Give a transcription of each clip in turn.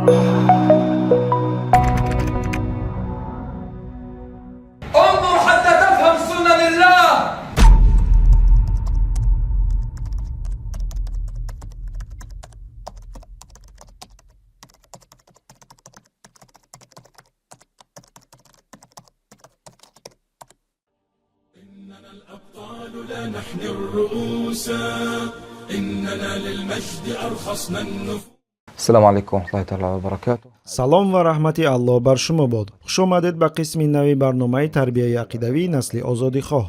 انظر حتى تفهم سنن الله. إننا الأبطال لا نحني الرؤوس، إننا للمجد أرخصنا النفوس. السلام عليكم ورحمة الله تعالى وبركاته. Салом ва раҳмати Аллоҳ бар шумо бод. Хушомадед ба қисми нави барномаи тарбияи ақидавии насли озодихоҳ.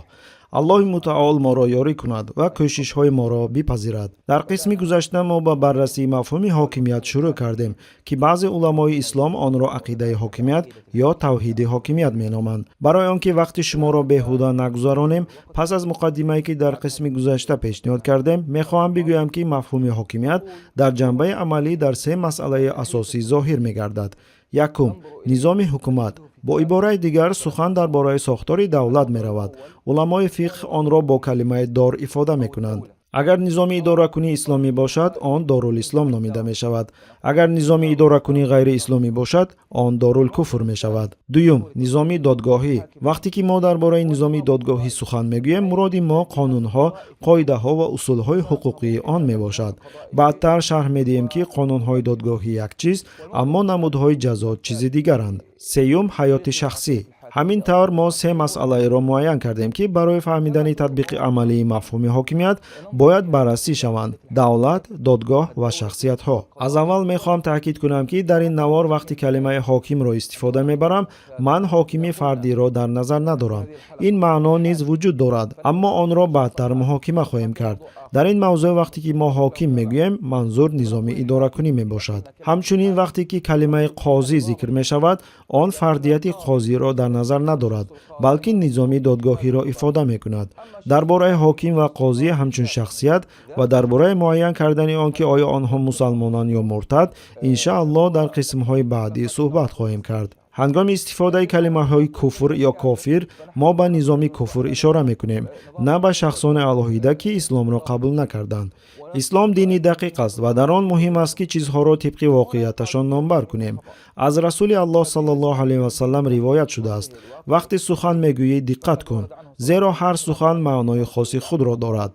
Аллоҳи мутаол моро ёрӣ кунад ва кӯшишҳои моро бипазирад. Дар қисми гузашта мо ба баррасии мафҳуми ҳокимият шурӯъ кардем, ки баъзе уламои ислом онро ақидаи ҳокимият ё тавҳиди ҳокимият меноманд. Барои он ки вақти шуморо беҳуда нагузаронем, пас аз муқаддимае, ки дар қисми гузашта пешниҳод кардем, мехоҳам бигӯям, ки мафҳуми ҳокимият дар ҷанбаи амалӣ дар се масъалаи асосӣ зоҳир мегардад. Якум, низоми ҳукумат. Бо ибораи дигар, сухан дар бораи сохтори давлат меравад. Уламои фиқҳ онро бо калимаи дор ифода мекунанд. Агар низоми идоракунии исломӣ бошад, он дорулислом номида мешавад. Агар низоми идоракунии ғайриисломӣ бошад, он дорулкуфр мешавад. Дуюм, низоми додгоҳӣ. Вақте ки мо дар бораи низоми додгоҳӣ сухан мегӯем, муроди мо қонунҳо, қоидаҳо ва усулҳои ҳуқуқии он мебошад. Баъдтар шарҳ медиҳем, ки қонунҳои додгоҳӣ як чиз, аммо намудҳои ҷазо чизи дигаранд. Сеюм, ҳаёти шахсӣ. Ҳамин тавр, мо се масъалаеро муайян кардем, ки барои фаҳмидани татбиқи амалии мафҳуми ҳокимият бояд баррасӣ шаванд: давлат, додгоҳ ва шахсиятҳо. Аз аввал мехоҳам таъкид кунам, ки дар ин навор вақти калимаи ҳокимро истифода мебарам, ман ҳокими фардиро дар назар надорам. Ин маъно низ вуҷуд дорад, аммо онро баъдтар муҳокима хоҳем кард. Дар ин мавзӯъ вақте ки мо ҳоким мегӯем, манзур низоми идоракунӣ мебошад. Ҳамчунин, вақте ки калимаи қозӣ зикр мешавад, он фардияти қозиро дар назар надорад, балки низоми додгоҳиро ифода мекунад. Дар бораи ҳоким ва қозӣ ҳамчун шахсият ва дар бораи муайян кардани он, ки оё онҳо мусалмонанд ё муртад, иншааллоҳ дар қисмҳои баъдӣ суҳбат хоҳем кард. Ҳангоми истифодаи калимаҳои куфр ё кофир мо ба низоми куфр ишора мекунем, на ба шахсони алоҳида, ки исломро қабул накарданд. Ислом дини дақиқ аст ва дар он муҳим аст, ки чизҳоро тибқи воқеияташон номбар кунем. Аз Расули Аллоҳ саллаллоҳу алайҳи васаллам ривоят шудааст: «Вақте сухан мегӯӣ, диққат кун, зеро ҳар сухан маънои хоси худро дорад».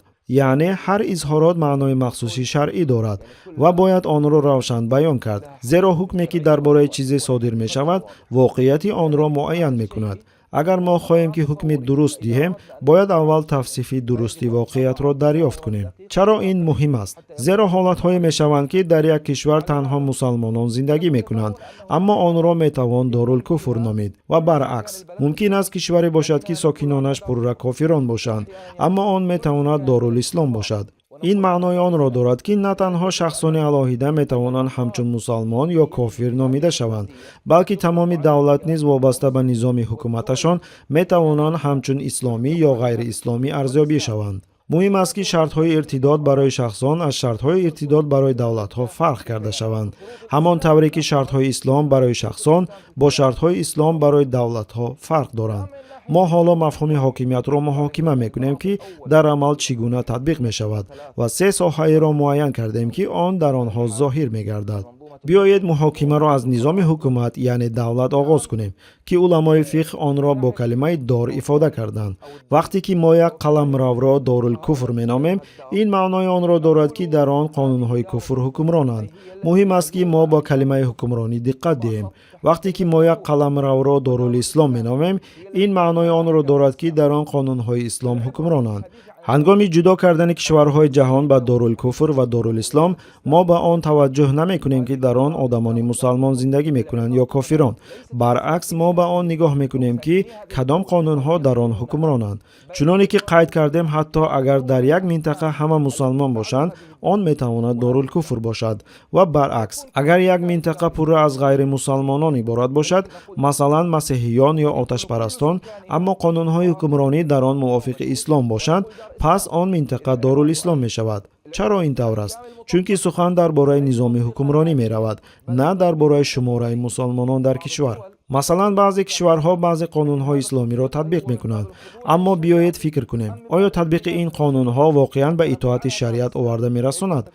Яъне ҳар изҳорот маънои махсуси шаръӣ дорад ва бояд онро равшан баён кард, зеро ҳукме, ки дар бораи чизе содир мешавад, воқеияти онро муайян мекунад. Агар мо хоҳем, ки ҳукми дуруст диҳем, бояд аввал тавсифи дурусти воқеиятро дарёфт кунем. Чаро ин муҳим аст? Зеро ҳолатҳое мешаванд, ки дар як кишвар танҳо мусалмонон зиндагӣ мекунанд, аммо онро метавон дорулкуфр номид, ва баръакс, мумкин аст кишваре бошад, ки сокинонаш пурра кофирон бошанд, аммо он метавонад дорулислом бошад. Ин маънои онро дорад, ки на танҳо шахсони алоҳида метавонанд ҳамчун мусалмон ё кофир номида шаванд, балки тамоми давлат низ вобаста ба низоми ҳукуматашон метавонанд ҳамчун исломӣ ё ғайриисломӣ арзёбӣ шаванд. Муҳим аст, ки шартҳои иртидод барои шахсон аз шартҳои иртидод барои давлатҳо фарқ карда шаванд, ҳамон тавре ки шартҳои ислом барои шахсон бо шартҳои ислом барои давлатҳо фарқ доранд. Мо ҳоло мафҳуми ҳокимиятро муҳокима мекунем, ки дар амал чӣ гуна татбиқ мешавад, ва се соҳаеро муайян кардем, ки он дар онҳо зоҳир мегардад. Биёед муҳокимаро аз низоми ҳукумат, яъне давлат, оғоз кунем, ки уламои фиқҳ онро бо калимаи дор ифода карданд. Вақте ки мо як қаламравро дорулкуфр меномем, ин маънои онро дорад, ки дар он қонунҳои куфр ҳукмронанд. Муҳим аст, ки мо ба калимаи ҳукмронӣ диққат диҳем. Вақте ки мо як қаламравро дорулислом меномем, ин маънои онро дорад, ки дар он қонунҳои ислом ҳукмронанд. Ҳангоми ҷудо кардани кишварҳои ҷаҳон ба дорулкуфр ва дорулислом, мо ба он таваҷҷӯҳ намекунем, ки дар он одамони мусалмон зиндагӣ мекунанд ё кофирон. Баръакс, мо ба он нигоҳ мекунем, ки кадом қонунҳо дар он ҳукмронанд. Чуноне ки қайд кардем, ҳатто агар дар як минтақа ҳама мусалмон бошанд, он метавонад дорулкуфр бошад, ва баръакс, агар як минтақа пурра аз ғайримусалмонон иборат бошад, масалан, масеҳиён ё оташпарастон, аммо қонунҳои ҳукмронӣ дар он мувофиқи ислом бошанд, пас он минтақа дорулислом мешавад. Чаро ин тавр аст? Чунки сухан дар бораи низоми ҳукмронӣ меравад, на дар бораи шумораи мусалмонон дар кишвар. Масалан, баъзе кишварҳо баъзе қонунҳои исломиро татбиқ мекунанд, аммо биёед фикр кунем: оё татбиқи ин қонунҳо воқеан ба итоати шариат оварда мерасонад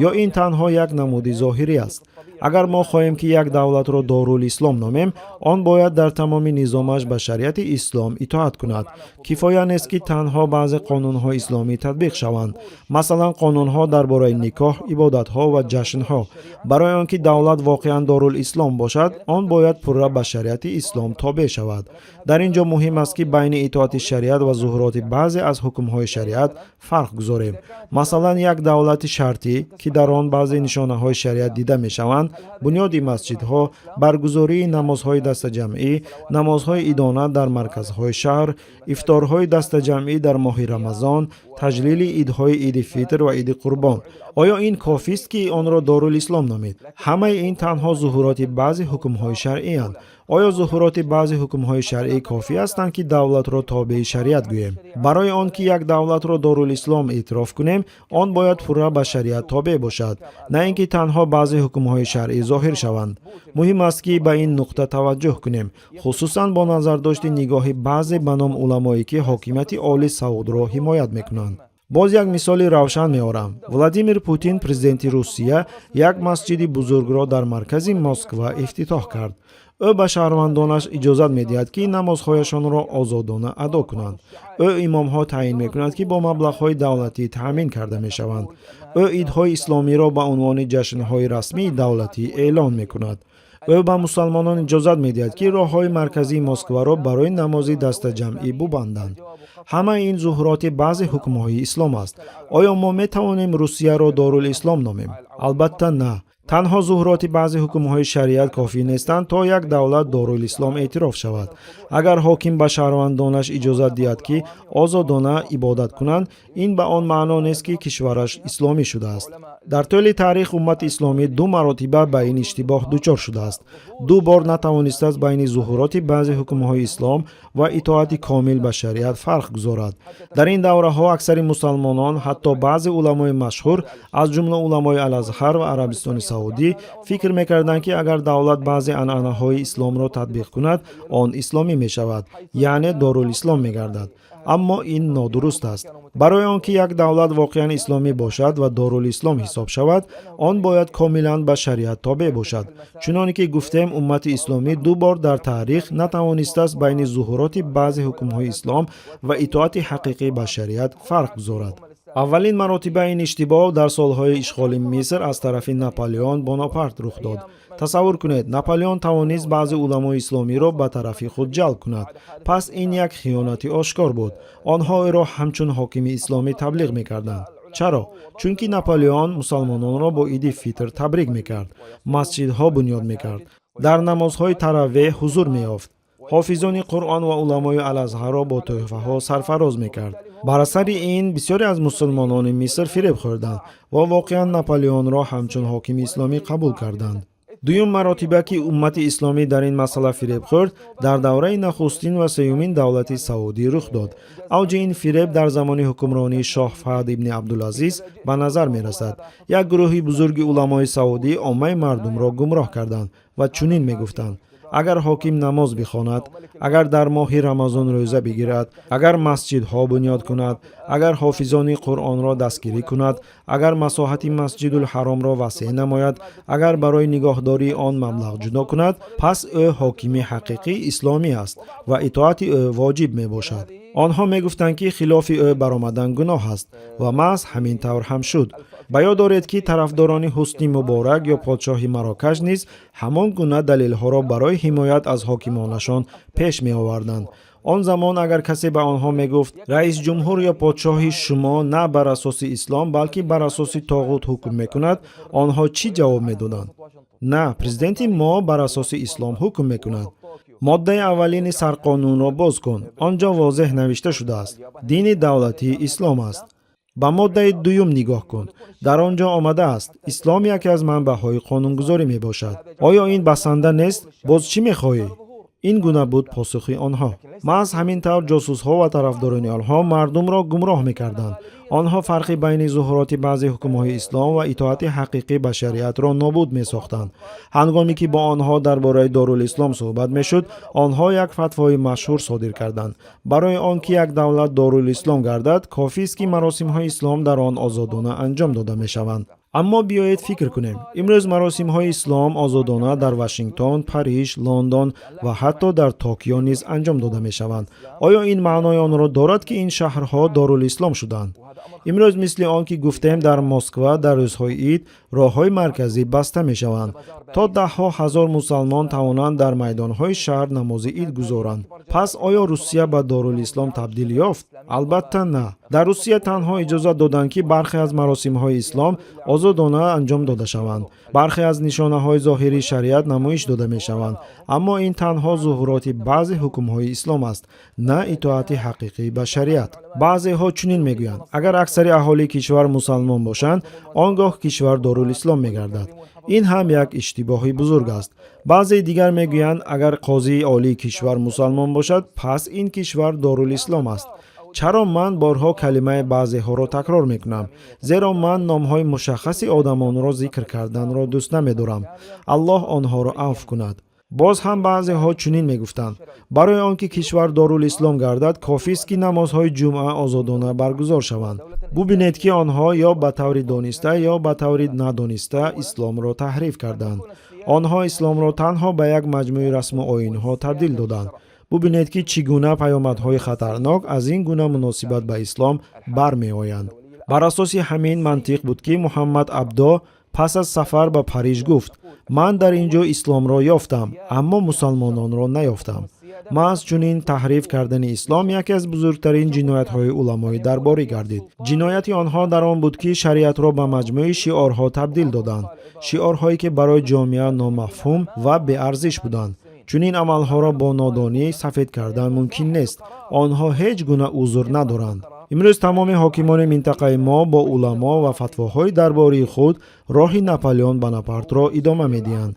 ё ин танҳо як намуди зоҳирӣ аст? Агар мо хоҳем, ки як давлатро Дорулислом номем, он бояд дар тамоми низомаш ба шариати ислом итоат кунад. Кифоя нест, ки танҳо баъзе қонунҳои исломӣ татбиқ шаванд, масалан, қонунҳо дар бораи никоҳ, ибодатҳо ва ҷашнҳо. Барои он ки давлат воқеан Дорулислом бошад, он бояд пурра ба шариати ислом тобеъ шавад. Дар ин ҷо муҳим аст, ки байни итоати шариат ва зуҳуроти баъзе аз ҳукмҳои шариат фарқ гузорем. Масалан, як давлати шартӣ, ки дар он баъзе нишонаҳои шариат дида мешаванд: бунёди масҷидҳо, баргузории намозҳои дастаҷамъӣ, намозҳои идона дар марказҳои шаҳр, ифторҳои дастаҷамъӣ дар моҳи Рамазон, таҷлили идҳои Иди Фитр ва Иди Қурбон. Оё ин кофист, ки онро Дорулислом номид? Ҳамаи ин танҳо зуҳуроти баъзе ҳукмҳои шаръиянд. Оё зуҳуроти баъзе ҳукмҳои шаръӣ кофӣ ҳастанд, ки давлатро тобеи шариат гӯем? Барои он ки як давлатро Дорулислом эътироф кунем, он бояд пурра ба шариат тобеъ бошад, на ин ки танҳо баъзе ҳукмҳои шаръӣ зоҳир шаванд. Муҳим аст, ки ба ин нуқта таваҷҷӯҳ кунем, хусусан бо назардошти нигоҳи баъзе ба ном уламое, ки ҳокимияти Оли Саудро ҳимоят мекунанд. Боз як мисоли равшан меорам. Владимир Путин, президенти Русия, як масҷиди бузургро дар маркази Москва ифтитоҳ кард. Ӯ ба шаҳрвандонаш иҷозат медиҳад, ки намозҳояшонро озодона адо кунанд. Ӯ имомҳо таъин мекунад, ки бо маблағҳои давлатӣ таъмин карда мешаванд. Ӯ идҳои исломиро ба унвони ҷашнҳои расмии давлатӣ эълон мекунад. Ӯ ба мусалмонон иҷозат медиҳад, ки роҳҳои марказии Москваро барои намози дастаҷамъӣ бубанданд. Ҳамаи ин зуҳуроти баъзе ҳукмҳои ислом аст. Оё мо метавонем Русияро Дорулислом номем? Албатта, на. Танҳо зуҳуроти баъзе ҳукмҳои шариат кофӣ нестанд, то як давлат Дорулислом эътироф шавад. Агар ҳоким ба шаҳрвандонаш иҷозат диҳад, ки озодона ибодат кунанд, ин ба он маъно нест, ки кишвараш исломӣ шудааст. Дар тӯли таърих уммати исломӣ ду маротиба ба ин иштибоҳ дучор шудааст. Ду бор натавонистааст байни зуҳуроти баъзе ҳукмҳои ислом ва итоати комил ба шариат фарқ гузорад. Дар ин давраҳо аксари мусалмонон, ҳатто баъзе уламои машҳур, аз ҷумла уламои Алазҳар ва Арабистони Саудӣ, фикр мекарданд, ки агар давлат баъзе анъанаҳои исломро татбиқ кунад, он исломӣ мешавад, яъне Дорулислом мегардад. Аммо ин нодуруст аст. Барои он ки як давлат воқеан исломӣ бошад ва Дорулислом ҳисоб шавад, он бояд комилан ба шариат тобеъ бошад. Чуноне ки гуфтем, уммати исломӣ ду бор дар таърих натавонистааст байни зуҳуроти баъзе ҳукмҳои ислом ва итоати ҳақиқӣ ба шариат фарқ гузорад. Аввалин маротиба ин иштибоҳ дар солҳои ишғоли Миср аз тарафи Наполеон Бонапарт рух дод. Тасаввур кунед, Наполеон тавонист баъзе уламои исломиро ба тарафи худ ҷалб кунад. Пас ин як хиёнати ошкор буд. Онҳо ӯро ҳамчун ҳокими исломӣ таблиғ мекарданд. Чаро? Чунки Наполеон мусалмононро бо Иди Фитр табрик мекард, масҷидҳо бунёд мекард, дар намозҳои таравеҳ ҳузур меёфт, ҳофизони Қуръон ва уламои Алазҳарро бо тӯҳфаҳо сарфароз мекард. Бар асари ин бисёре аз мусулмонони Миср фиреб хӯрданд ва воқеан Наполеонро ҳамчун ҳокими исломӣ қабул карданд. Дуюм маротиба, ки уммати исломӣ дар ин масъала фиреб хӯрд, дар давраи нахустин ва сеюмин давлати Саудӣ рух дод. Авҷи ин фиреб дар замони ҳукмронии шоҳ Фаҳд ибни Абдулазиз ба назар мерасад. Як гурӯҳи бузурги уламои саудӣ оммаи мардумро гумроҳ карданд ва чунин мегуфтанд: агар ҳоким намоз бихонад, агар дар моҳи Рамазон рӯза бигирад, агар масҷидҳо бунёд кунад, агар ҳофизони Қуръонро дастгирӣ кунад, агар масоҳати Масҷидулҳаромро васеъ намояд, агар барои нигоҳдории он маблағ ҷудо кунад, пас ӯ ҳокими ҳақиқии исломӣ аст ва итоати ӯ воҷиб мебошад. Онҳо мегуфтанд, ки хилофи ӯ баромадан гуноҳ аст, ва маҳз ҳамин тавр ҳам шуд. Ба ёд доред, ки тарафдорони Ҳусни Муборак ё подшоҳи Марокаш низ ҳамон гуна далелҳоро барои ҳимоят аз ҳокимонашон пеш меоварданд. Он замон агар касе ба онҳо мегуфт, раисҷумҳур ё подшоҳи шумо на бар асоси ислом, балки бар асоси тоғут ҳукм мекунад, онҳо чӣ ҷавоб медоданд? На, президенти мо бар асоси ислом ҳукм мекунад. Моддаи аввалини сарқонунро боз кун, он ҷо возеҳ навишта шудааст: дини давлатӣ ислом аст. Ба моддаи дуюм нигоҳ кун, дар он ҷо омадааст: ислом яке аз манбаъҳои қонунгузорӣ мебошад. Оё ин басанда нест? Боз чӣ мехоҳӣ? Ин гуна буд посухи онҳо. Маҳз ҳамин тавр ҷосусҳо ва тарафдорони онҳо мардумро гумроҳ мекарданд. Онҳо фарқи байни зуҳуроти баъзе ҳукмҳои ислом ва итоати ҳақиқӣ ба шариатро нобуд месохтанд. Ҳангоме ки бо онҳо дар бораи Дорулислом суҳбат мешуд, онҳо як фатвои машҳур содир карданд: барои он ки як давлат Дорулислом гардад, кофист, ки маросимҳои ислом дар он озодона анҷом дода мешаванд. Аммо биёед фикр кунем. Имрӯз маросимҳои ислом озодона дар Вашингтон, Париж, Лондон ва ҳатто дар Токио низ анҷом дода мешаванд. Оё ин маънои онро дорад, ки ин шаҳрҳо дорулислом шуданд? Имрӯз, мисли он ки гуфтем, дар Москва дар рӯзҳои ид роҳҳои марказӣ баста мешаванд, то даҳҳо ҳазор мусалмон тавонанд дар майдонҳои шаҳр намози ид гузоранд. Пас оё Русия ба дорулислом табдил ёфт? Албатта, на. Дар Русия танҳо иҷозат доданд, ки бархе аз маросимҳои ислом озодона анҷом дода шаванд. Бархе аз нишонаҳои зоҳирии шариат намоиш дода мешаванд, аммо ин танҳо зуҳуроти баъзе ҳукмҳои ислом аст, на итоати ҳақиқӣ ба шариат. Баъзеҳо чунин мегӯянд: агар аксари аҳолии кишвар мусалмон бошанд, он гоҳ кишвар дорулислом мегардад. Ин ҳам як иштибоҳи бузург аст. Баъзеи дигар мегӯянд: агар қозии олии кишвар мусалмон бошад, пас ин кишвар дорулислом аст. Чаро ман борҳо калимаи баъзеҳоро такрор мекунам? Зеро ман номҳои мушаххаси одамонро зикр карданро дӯст намедорам. Аллоҳ онҳоро афв кунад. Боз ҳам баъзеҳо чунин мегуфтанд: барои он ки кишвар дорулислом гардад, кофист, ки намозҳои ҷумъа озодона баргузор шаванд. Бубинед, ки онҳо ё ба таври дониста, ё ба таври надониста исломро таҳриф карданд. Онҳо исломро танҳо ба як маҷмӯи расму оинҳо табдил доданд. Бубинед, ки чӣ гуна паёмадҳои хатарнок аз ин гуна муносибат ба ислом бармеоянд. Бар асоси ҳамин мантиқ буд, ки Муҳаммад Абдо пас аз сафар ба Париж гуфт: «Ман дар ин ҷо исломро ёфтам, аммо мусалмононро наёфтам». Маҳз чунин таҳриф кардани ислом яке аз бузургтарин ҷиноятҳои уламои дарборӣ гардид. Ҷинояти онҳо дар он буд, ки шариатро ба маҷмӯи шиорҳо табдил доданд, шиорҳое ки барои ҷомеа номафҳум ва беарзиш буданд. Чунин амалҳоро бо нодонӣ сафед кардан мумкин нест. Онҳо ҳеҷ гуна узр надоранд. Имрӯз тамоми ҳокимони минтақаи мо бо уламо ва фатвоҳои дарбории худ роҳи Наполеон Бонапартро идома медиҳанд.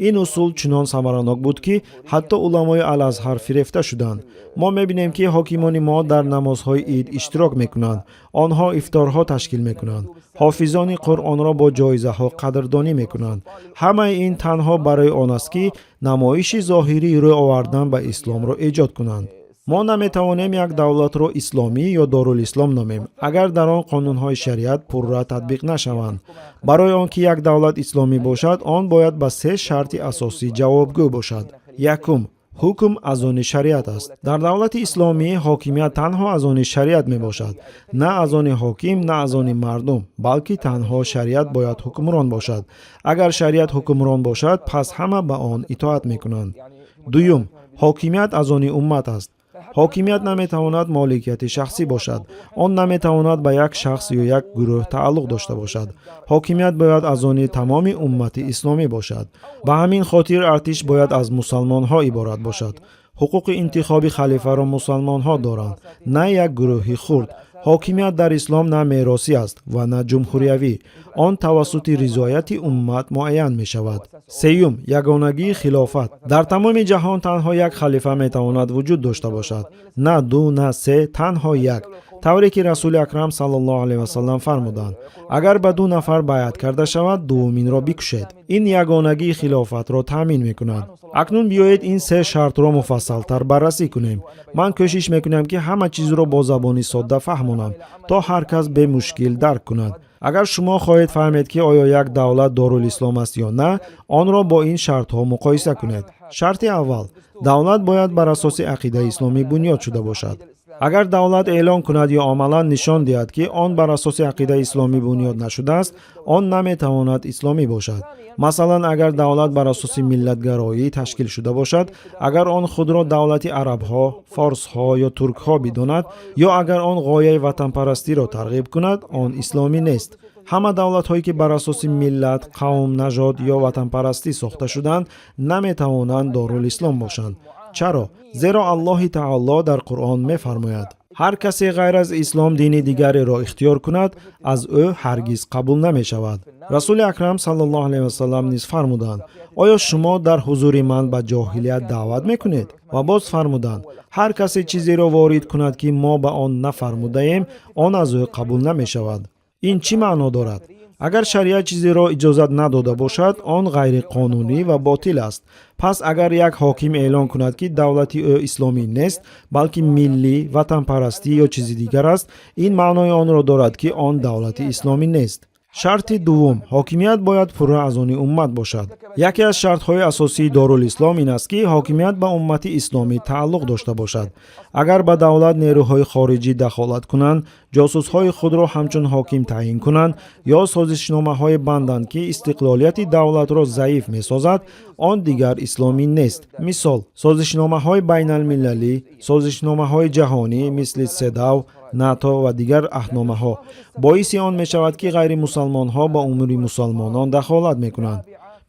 Ин усул чунон самаранок буд, ки ҳатто уламои Алазҳар фирефта шуданд. Мо мебинем, ки ҳокимони мо дар намозҳои ид иштирок мекунанд. Онҳо ифторҳо ташкил мекунанд, ҳофизони Қуръонро бо ҷоизаҳо қадрдонӣ мекунанд. Ҳамаи ин танҳо барои он аст, ки намоиши зоҳирии рӯй овардан ба исломро эҷод кунанд. Мо наметавонем як давлатро исломӣ ё дорулислом номем, агар дар он қонунҳои шариат пурра татбиқ нашаванд. Барои он ки як давлат исломӣ бошад, он бояд ба се шарти асосӣ ҷавобгӯ бошад. Якум: ҳукм аз они шариат аст. Дар давлати исломӣ ҳокимият танҳо аз они шариат мебошад, на аз они ҳоким, на аз они мардум, балки танҳо шариат бояд ҳукмрон бошад. Агар шариат ҳукмрон бошад, пас ҳама ба он итоат мекунанд. Дуюм: ҳокимият аз они уммат аст. Ҳокимият наметавонад моликияти шахсӣ бошад. Он наметавонад ба як шахс ё як гурӯҳ тааллуқ дошта бошад. Ҳокимият бояд аз они тамоми уммати исломӣ бошад. Ба ҳамин хотир артиш бояд аз мусалмонҳо иборат бошад. Ҳуқуқи интихоби халифаро мусалмонҳо доранд, на як гурӯҳи хурд. Ҳокимият дар ислом на меросӣ аст ва на ҷумҳуриявӣ. Он тавассути ризояти уммат муайян мешавад. Сеюм: ягонагии хилофат. Дар тамоми ҷаҳон танҳо як халифа метавонад вуҷуд дошта бошад, на ду, на се, танҳо як, тавре ки Расули Акрам саллаллоҳу алайҳи васаллам фармуданд: «Агар ба ду нафар байъат карда шавад, дуввуминро бикушед». Ин ягонагии хилофатро таъмин мекунад. Акнун биёед, ин се шартро муфассалтар баррасӣ кунем. Ман кӯшиш мекунам, ки ҳама чизро бо забони содда фаҳмонам, то ҳар кас бемушкил дарк кунад. Агар шумо хоҳед фаҳмед, ки оё як давлат дорулислом аст ё на, онро бо ин шартҳо муқоиса кунед. Шарти аввал: давлат бояд бар асоси ақидаи исломӣ бунёд шуда бошад. Агар давлат эълон кунад ё амалан нишон диҳад, ки он бар асоси ақидаи исломӣ бунёд нашудааст, он наметавонад исломӣ бошад. Масалан, агар давлат бар асоси миллатгароӣ ташкил шуда бошад, агар он худро давлати арабҳо, форсҳо ё туркҳо бидонад, ё агар он ғояи ватанпарастиро тарғиб кунад, он исломӣ нест. Ҳама давлатҳое, ки бар асоси миллат, қавм, нажод ё ватанпарастӣ сохта шуданд, наметавонанд дорулислом бошанд. Чаро? Зеро Аллоҳи таоло дар Қуръон мефармояд: «Ҳар касе ғайр аз ислом дини дигареро ихтиёр кунад, аз ӯ ҳаргиз қабул намешавад». Расули Акрам саллаллоҳу алайҳи васаллам низ фармуданд: «Оё шумо дар ҳузури ман ба ҷоҳилият даъват мекунед?» Ва боз фармуданд: «Ҳар касе чизеро ворид кунад, ки мо ба он нафармудаем, он аз ӯ қабул намешавад». Ин чӣ маъно дорад? Агар шариат чизеро иҷозат надода бошад, он ғайриқонунӣ ва ботил аст. Пас агар як ҳоким эълон кунад, ки давлати ӯ исломӣ нест, балки миллӣ, ватанпарастӣ ё чизи дигар аст, ин маънои онро дорад, ки он давлати исломӣ нест. Шарти дуввум: ҳокимият бояд пурра аз они уммат бошад. Яке аз шартҳои асосии Дорулислом ин аст, ки ҳокимият ба уммати исломӣ тааллуқ дошта бошад. Агар ба давлат нерӯҳои хориҷӣ дахолат кунанд, ҷосусҳои худро ҳамчун ҳоким таъин кунанд ё созишномаҳое банданд, ки истиқлолияти давлатро заиф месозад, он дигар исломӣ нест. Мисол: созишномаҳои байналмилалӣ, созишномаҳои ҷаҳонӣ мисли Седав, НАТО ва дигар аҳдномаҳо боиси он мешавад, ки ғайримусалмонҳо ба умури мусалмонон дахолат мекунанд.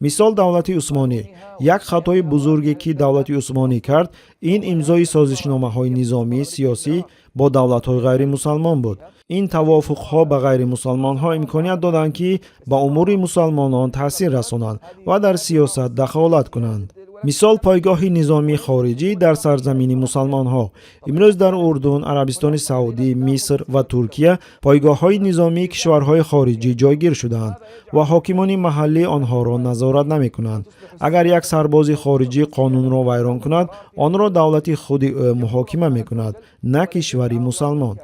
Мисол: давлати Усмонӣ. Як хатои бузурге, ки давлати Усмонӣ кард, ин имзои созишномаҳои низомӣ, сиёсӣ бо давлатҳои ғайримусалмон буд. Ин тавофуқҳо ба ғайримусалмонҳо имконият доданд, ки ба умури мусалмонон таъсир расонанд ва дар сиёсат дахолат кунанд. Мисол: пойгоҳи низомии хориҷӣ дар сарзамини мусалмонҳо. Имрӯз дар Урдун, Арабистони Саудӣ, Миср ва Туркия пойгоҳҳои низомии кишварҳои хориҷӣ ҷойгир шудаанд ва ҳокимони маҳаллӣ онҳоро назорат намекунанд. Агар як сарбози хориҷӣ қонунро вайрон кунад, онро давлати худи ӯ муҳокима мекунад, на кишвари мусалмон.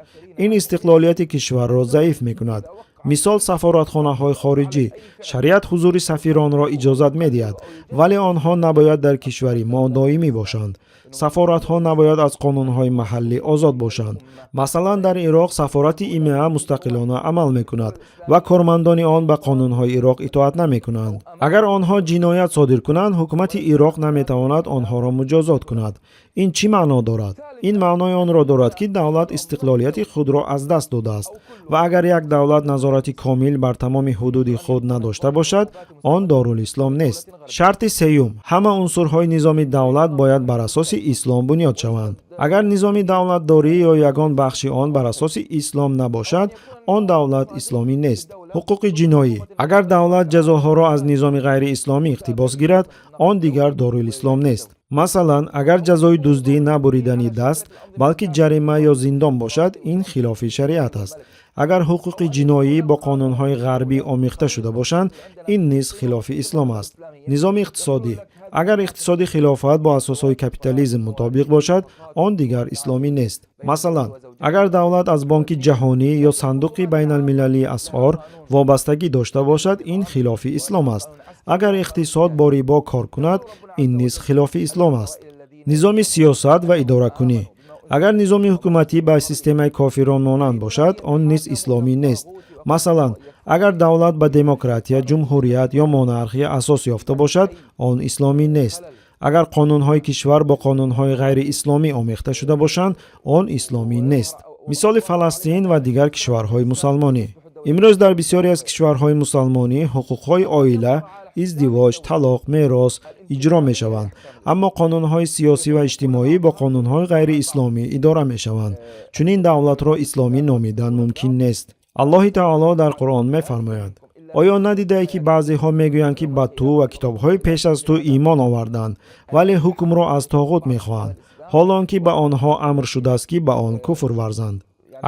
Ин истиқлолияти кишварро заиф мекунад. Мисол: сафоратхонаҳои хориҷӣ. Шариат ҳузури сафиронро иҷозат медиҳад, вале онҳо набояд дар кишвари мо доимӣ бошанд. Сафоратҳо набояд аз қонунҳои маҳаллӣ озод бошанд. Масалан, дар Ироқ сафорати ИМА мустақилона амал мекунад ва кормандони он ба қонунҳои Ироқ итоат намекунанд. Агар онҳо ҷиноят содир кунанд, ҳукумати Ироқ наметавонад онҳоро муҷозот кунад. Ин чӣ маъно дорад? Ин маънои онро дорад, ки давлат истиқлолияти худро аз даст додааст. Ва агар як давлат назорати комил бар тамоми ҳудуди худ надошта бошад, он Дорулислом нест. Шарти сеюм: ҳама унсурҳои низоми давлат бояд бар асоси ислом бунёд шаванд. Агар низоми давлатдорӣ ё ягон бахши он бар асоси ислом набошад, он давлат исломӣ нест. Ҳуқуқи ҷиноӣ: агар давлат ҷазоҳоро аз низоми ғайриисломӣ иқтибос гирад, он дигар Дорулислом нест. Масалан, агар ҷазои дуздӣ на буридани даст, балки ҷарима ё зиндон бошад, ин хилофи шариат аст. Агар ҳуқуқи ҷиноӣ бо қонунҳои ғарбӣ омехта шуда бошанд, ин низ хилофи ислом аст. Низоми иқтисодӣ: агар иқтисоди хилофат бо асосҳои капитализм мутобиқ бошад, он дигар исломӣ нест. Масалан, агар давлат аз Бонки Ҷаҳонӣ ё Сандуқи Байналмилалии Асъор вобастагӣ дошта бошад, ин хилофи ислом аст. Агар иқтисод бо рибо кор кунад, ин низ хилофи ислом аст. Низоми сиёсат ва идоракунӣ: агар низоми ҳукуматӣ ба системаи кофирон монанд бошад, он низ исломӣ нест. Масалан, агар давлат ба демократия, ҷумҳурият ё монархия асос ёфта бошад, он исломӣ нест. Агар қонунҳои кишвар бо қонунҳои ғайриисломӣ омехта шуда бошанд, он исломӣ нест. Мисоли Фаластин ва дигар кишварҳои мусалмонӣ. Имрӯз дар бисёре аз кишварҳои мусалмонӣ ҳуқуқҳои оила, издивоҷ, талоқ, мерос иҷро мешаванд, аммо қонунҳои сиёсӣ ва иҷтимоӣ бо қонунҳои ғайриисломӣ идора мешаванд. Чунин давлатро исломӣ номидан мумкин нест. Аллоҳи таоло дар Қуръон мефармояд: «Оё надидае, ки баъзеҳо мегӯянд, ки ба ту ва китобҳои пеш аз ту имон оварданд, вале ҳукмро аз тоғут мехоҳанд, ҳол он ки ба онҳо амр шудааст, ки ба он куфр варзанд?»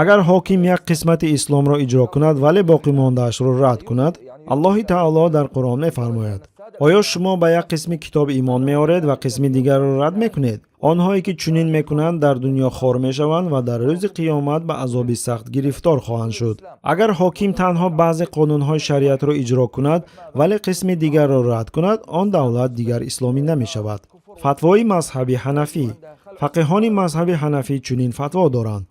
Агар ҳоким як қисмати исломро иҷро кунад, вале боқимондаашро рад кунад, Аллоҳи таоло дар Қуръон мефармояд: «Оё шумо ба як қисми китоб имон меоред ва қисми дигарро рад мекунед? Онҳое ки чунин мекунанд, дар дунё хор мешаванд ва дар рӯзи қиёмат ба азоби сахт гирифтор хоҳанд шуд». Агар ҳоким танҳо баъзе қонунҳои шариатро иҷро кунад, вале қисми дигарро рад кунад, он давлат дигар исломӣ намешавад. Фатвои мазҳаби ҳанафӣ. Фақиҳони мазҳаби ҳанафӣ чунин фатво доранд: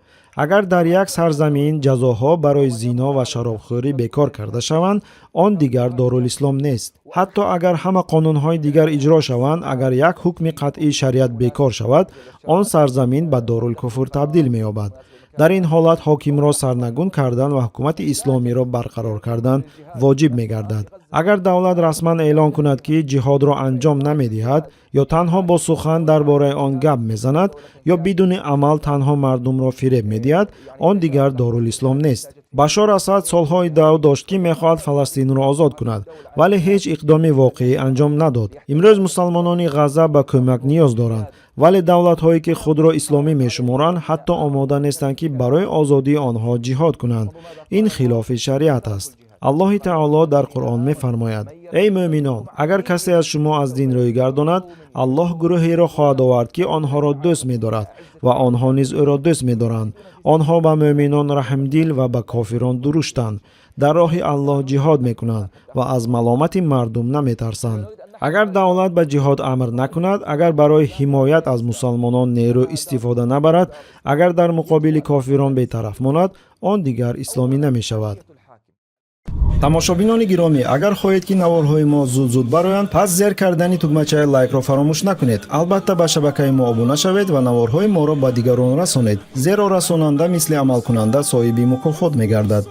агар дар як сарзамин ҷазоҳо барои зино ва шаробхӯрӣ бекор карда шаванд, он дигар Дорулислом нест. Ҳатто агар ҳама қонунҳои дигар иҷро шаванд, агар як ҳукми қатъии шариат бекор шавад, он сарзамин ба дорулкуфр табдил меёбад. Дар ин ҳолат ҳокимро сарнагун кардан ва ҳукумати исломиро барқарор кардан воҷиб мегардад. Агар давлат расман эълон кунад, ки ҷиҳодро анҷом намедиҳад, ё танҳо бо сухан дар бораи он гап мезанад, ё бидуни амал танҳо мардумро фиреб медиҳад, он дигар Дорулислом нест. Башор Асад солҳо иддао дошт, ки мехоҳад Фаластинро озод кунад, вале ҳеҷ иқдоми воқеӣ анҷом надод. Имрӯз мусалмонони Ғазза ба кӯмак ниёз доранд, вале давлатҳое, ки худро исломӣ мешуморанд, ҳатто омода нестанд, ки барои озодии онҳо ҷиҳод кунанд. Ин хилофи шариат аст. Аллоҳи таоло дар Қуръон мефармояд: «Эй мӯъминон, агар касе аз шумо аз дин рӯй гардонад, Аллоҳ гурӯҳеро хоҳад овард, ки онҳоро дӯст медорад ва онҳо низ ӯро дӯст медоранд. Онҳо ба мӯъминон раҳмдил ва ба кофирон дуруштанд. Дар роҳи Аллоҳ ҷиҳод мекунанд ва аз маломати мардум наметарсанд. Агар давлат ба ҷиҳод амр накунад, агар барои ҳимоят аз мусалмонон нерӯ истифода набарад, агар дар муқобили кофирон бетараф монад, он дигар исломӣ намешавад. Тамошобинони гиромӣ, агар хоҳед, ки наворҳои мо зуд-зуд бароянд, пас зер кардани тугмачаи лайкро фаромӯш накунед. Албатта, ба шабакаи мо обуна шавед ва наворҳои моро ба дигарон расонед, зеро расонанда мисли амалкунанда соҳиби мукофот мегардад.